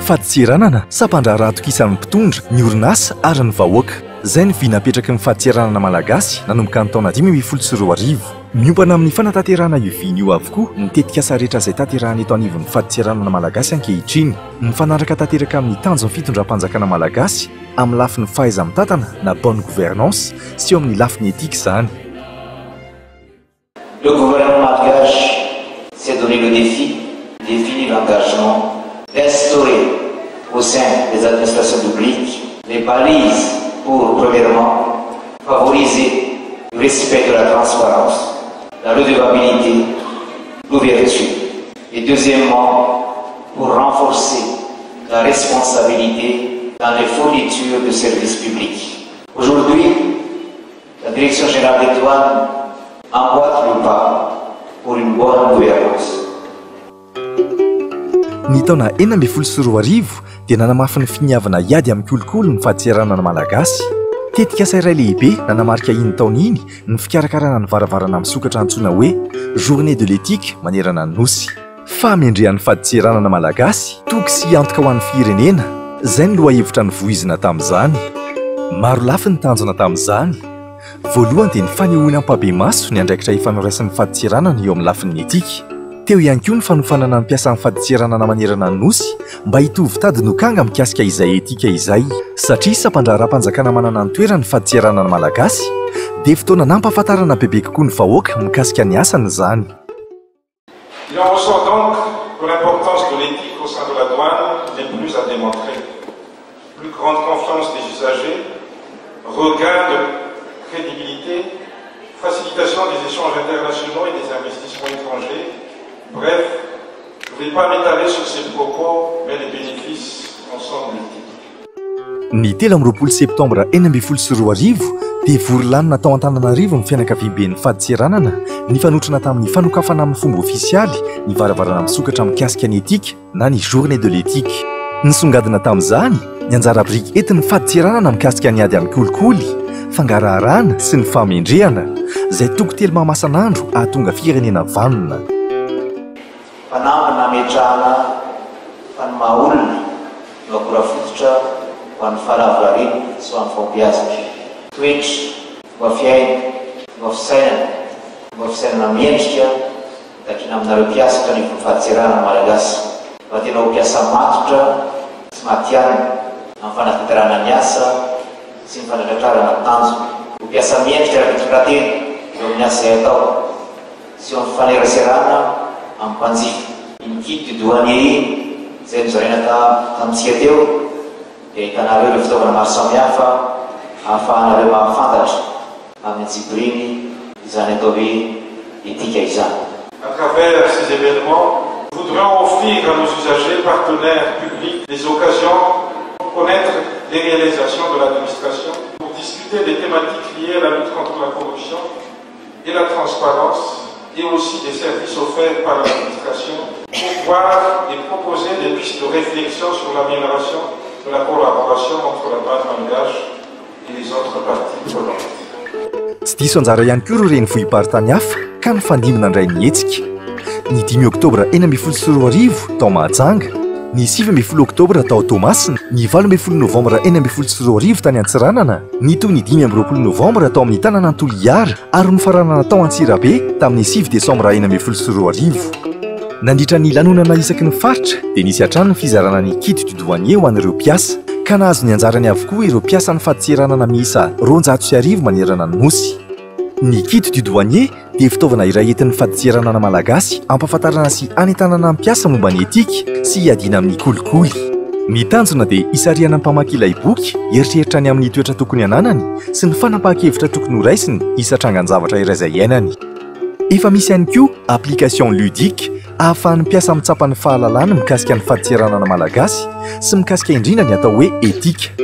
Fadintseranana, sampandraharaha atokisan'ny mpitondra, ny orinasa ary ny vahoaka. Izay ny vina apetraky ny fadintseranana malagasy nanomboka ny taona 2015. Miompana amin'ny fanatanterahana io vina io avokoa ny tetikasa rehetra izay tanterahana eto anivon'ny fadintseranana malagasy ankehitriny. Mifanaraka tanteraka amin'ny tanjon'ny fitondram-panjakana malagasy amin'ny lafiny fahaiza-mitantana na bonne gouvernance sy eo amin'ny lafiny etika izany. Le gouvernement malgache s'est donné le défi de définir l'engagement d'instaurer au sein des administrations publiques les balises pour, premièrement, favoriser le respect de la transparence, la redevabilité, l'ouverture. Et deuxièmement, pour renforcer la responsabilité dans les fournitures de services publics. Aujourd'hui, la Direction générale des douanes emboîte le pas pour une bonne gouvernance. Ny taona 2016 dia nanamafy ny finiavana hiady amin'ny kolikoly ny fadintseranana malagasy. Tetikasa iray lehibe nanamarika iny taona iny ny fikarakarana ny varavarana misokatra antsoina hoe Journée de l'éthique manerana ny Nosy. Fahamendrehan'ny fadintseranana malagasy, toky sy antoka ho an'ny firenena, izay no lohahevitra novoizina tamin'izany. Maro lafy ny tanjona tamin'izany. Voalohany dia ny fanehoana ampahibemaso ny andraikitra efa noraisin'ny fadintseranana eo amin'ny lafiny etika. Teo ihany koa ny fanofanana ny mpiasan'ny fadintseranana manerana ny Nosy mba hitovy tady nokanga mikasika izay etika izay. Satria sampandraharaham-panjakana manana ny toerany ny fadintseranana malagasy dia fotoana nampahafantarana bebe kokoa ny vahoaka mikasika ny asany izany. Il en ressort donc que l'importance de l'éthique au sein de la douane n'est plus à démontrer. Plus grande confiance des usagers, regain de crédibilité, facilitation des échanges internationaux et des investissements étrangers. Bref, je ne vais pas m'étaler sur ces propos, mais les bénéfices en sont multiples. Ny 23 septambra 2016 dia vory lanona tao Antananarivo ny fianakaviamben'ny fadintseranana nifanotrona tamin'ny fanokafana amin'ny fomba ofisialy ny varavarana misokatra mikasika ny etika na ny Journée de l'éthique. Nisongadina tamin'izany ny anjara biriky entin'ny fadintseranana mikasika ny ady amin'ny kolikoly, fangaraharana sy ny fahamendrehana, izay toko telo mahamasan'andro hahatonga firenena vanona. Fanamby nametrahana fa ny maha olona no akora fototra ho an'ny fahalavorariana sy ho an'ny fahombiazana. Toetra, fomba fiaina, fomba fisainana, fomba fisainana mendrika no takiana aminareo mpiasa eto anivon'ny fadintseranana malagasy mba tena ho mpiasa matotra sy matihanina amin'ny fanatanterahana ny asa sy ny fanatratrarana ny tanjona. Ho mpiasa mendrika ara-pitondran-tena eo amin'ny asa izay atao. sy eo amin'ny fifaneraserana amin'ny mpanjifa. Iny kit du douanier iny izay nozaraina tamintsika teo dia ahitanareo ireo fitaovana maro samihafa ahafahanareo mahafantatra amin'ny antsipiriany izany atao hoe etika izany. À travers ces événements, nous voudrions offrir à nos usagers, partenaires publics, des occasions pour connaître les réalisations de l'administration, pour discuter des thématiques liées à la lutte contre la corruption et la transparence et aussi des services offerts par l'administration pour voir et proposer des pistes de réflexion sur l'amélioration de la collaboration entre la douane malgache et les autres parties prenantes. Tsy diso anjara ihany koa ireo renivohi-paritany hafa ka nifandimby nandray ny hetsika. Ny dimy oktobra 2016 tao Mahajanga, ny 19 oktobra tao Toamasina, ny 18 novambra 2016 tany Antsiranana, Nitohy ny 25 novambra tao amin'ny tanànan'i Toliara ary nofaranana tao Antsirabe tamin'ny 9 desambra 2016. Nandritra ny lanonana isaky ny faritra dia nisy hatrany ny fizarana ny kit du douanier ho an'ireo mpiasa, ka nahazo ny anjarany avokoa ireo mpiasan'ny fadintseranana miisa 1200 manerana ny Nosy. Ny kit du douanier dia fitaovana iray entin'ny fadintseranana malagasy hampahafantarana sy hanentanana ny mpiasa momba ny etika sy hiadiana amin'ny kolikoly. Ny tanjona dia hisarihana ny mpamaky ilay boky hieritreritra ny amin'ny toetra tokony hananany sy ny fanapahan-kevitra tokony horaisiny isan-trangan-javatra iray izay iainany. Efa misy ihany koa application ludique ahafahan'ny mpiasa mitsapa ny fahalalany mikasika ny fadintseranana malagasy sy mikasika indrindra ny atao hoe etika.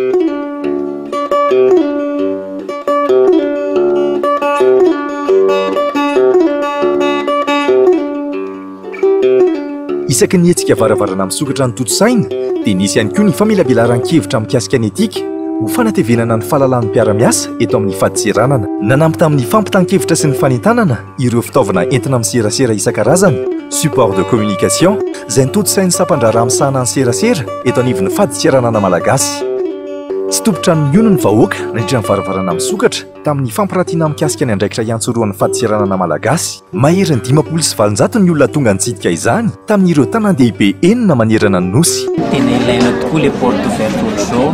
Isaky ny hetsika varavarana misokatra notontosaina dia nisy ihany koa ny famelabelaran-kevitra mikasika ny etika ho fanatevenana ny fahalalan'ny mpiara-miasa eto amin'ny fadintseranana. Nanampy tamin'ny fampitan-kevitra sy ny fanentanana ireo fitaovana entina miserasera isan-karazany. Support de communication, izay notontosain'ny sampandraharaha misahana ny serasera eto anivon'ny fadintseranana malagasy. Tsy tompon-trano mihono ny vahoaka nandritra ny varavarana misokatra tamin'ny fampiratiana mikasika ny andraikitra hiantsorohan'ny fadintseranana malagasy. Maherin'ny 850 ny olona tonga nitsidika izany tamin'ireo tanàn-dehibe enina manerana ny Nosy. Tena ilaina tokoa ilay porte ouverte ohatr'izao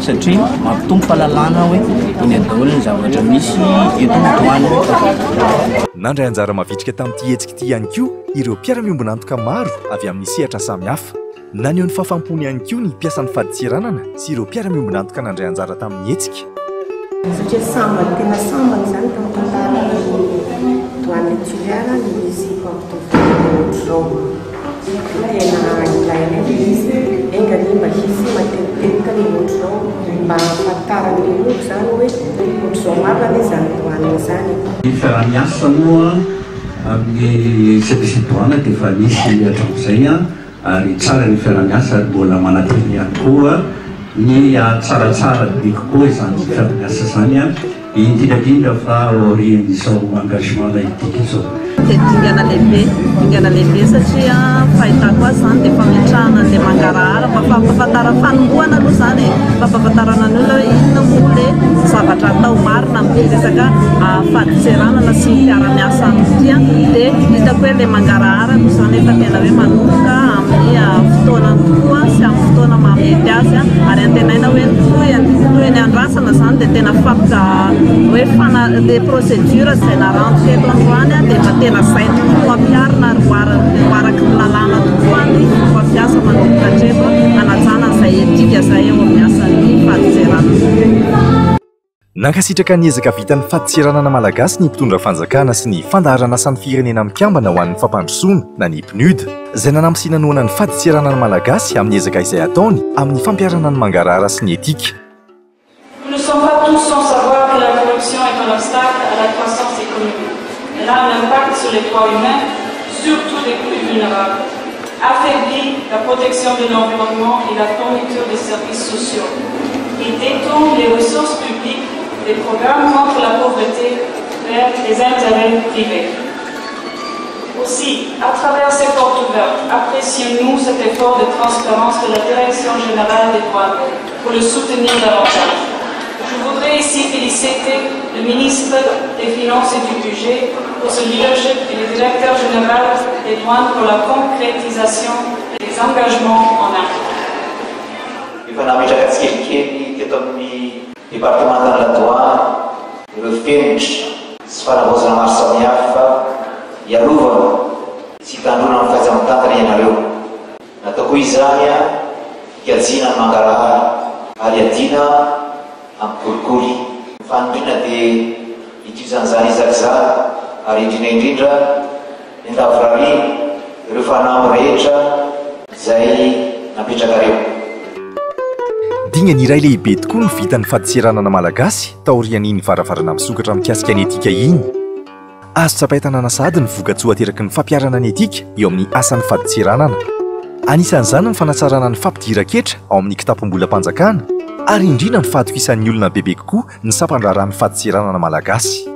satria mampitombo fahalalana hoe inona daholo ny zavatra misy eto amin'ny douane. Nandray anjara mavitrika tamin'ity hetsika ity ihany koa ireo mpiara-miombon'antoka maro avy amin'ny sehatra samihafa. Naneho ny fahafampony ihany koa ny mpiasan'ny fadintseranana sy ireo mpiara-miombon'antoka nandray anjara tamin'ny hetsika. Satria sambany, tena sambany izany tamin'ny tantaran'ny Douane Toliara ny nisy porte ouverte ohatr'izao. Tena ilaina ilay izy, enga anie mba hisy matetitetika ny ohatr'izao mba hahafantaran'ny olona izany hoe ohatr'izao marina anie izany douane izany e. Ny fiaraha-miasa moa amin'ny service douane dia efa nisy hatramin'izay ary tsara ny fiaraha-miasa ary mbola manantena ihany koa ny hahatsaratsara bebe kokoa izany fiaraha-miasa izany indrindra indrindra fa aorian'izao engagement laïque izao. Dia dingana lehibe, dingana lehibe satria fahitako azy izany dia fametrahana an'ilay mangarahara mba fampahafantarana, fanombohana aloha izany e, fampahafantarana ny olona hoe inona moa ilay zavatra atao marina amin'ity resaka fadintseranana sy ny mpiara-miasa aminy ity dia hitako hoe ilay mangarahara aloha izany efa tena hoe manomboka amin'ny fotoanany tokoa sy amin'ny fotoana mahamety azy ary antenaina hoe ny tohiny, tohiny andrasana izany dia tena fampika hoe fana, ilay procédure izay naranto teto androany dia efa tena izay tokoa no ampiharina ary ho araky ny lalàna tokoa ny fomba fiasa manomboka hatreto hanajana an'izay etika izay eo amin'ny asan'ny fadintseranana. Nankasitraka ny ezaka vitan'ny fadintseranana malagasy ny mpitondra fanjakana sy ny fandaharan'asan'ny Firenena Mikambana ho an'ny Fampandrosoana na ny PNUD, izay nanampy sy nanohana ny fadintseranana malagasy amin'ny ezaka izay ataony amin'ny fampiharana ny mangarahara sy ny etika. Nous ne sommes pas tous sans savoir que la corruption est un obstacle à la croissance économique. Elle a un impact sur les droits humains, surtout des plus vulnérables. Affaiblit la protection de l'environnement et la fourniture des services sociaux et détourne les ressources publiques des programmes contre la pauvreté vers les intérêts privés. Aussi, à travers ces portes ouvertes, apprécions-nous cet effort de transparence de la Direction générale des droits pour le soutenir davantage. Je voudrais ici féliciter le ministre des Finances et du Budget pour ce leadership et le directeur général des douanes pour la concrétisation des engagements en acte. Efa nametraka tsikelikely teto amin'ny departemantan'ny ladoany ireo fenitra sy fanavaozana maro samihafa hiarovana sy hitandroana ny fahaiza-mitantana ianareo. Natao koa izany hikajiana ny mangarahara ary hiadiana amin'ny kolikoly. Ny fanindriana dia hitohizan'izany ezaka izany ary indrindra indrindra ny handavorariana ireo fanamby rehetra izay napetrakareo. Dingana iray lehibe tokoa ny vitan'ny fadintseranana malagasy taorian'iny varavarana misokatra mikasika ny etika iny. Azo tsapain-tanàna sahady ny vokatsoa ateraky ny fampiharana ny etika eo amin'ny asan'ny fadintseranana. Anisan'izany ny fanatsarana ny fampidiran-ketra ao amin'ny kitapom-bolam-panjakana ary indrindra ny fahatokisan'ny olona bebe kokoa ny sampan-draharahan'ny fadintseranana malagasy.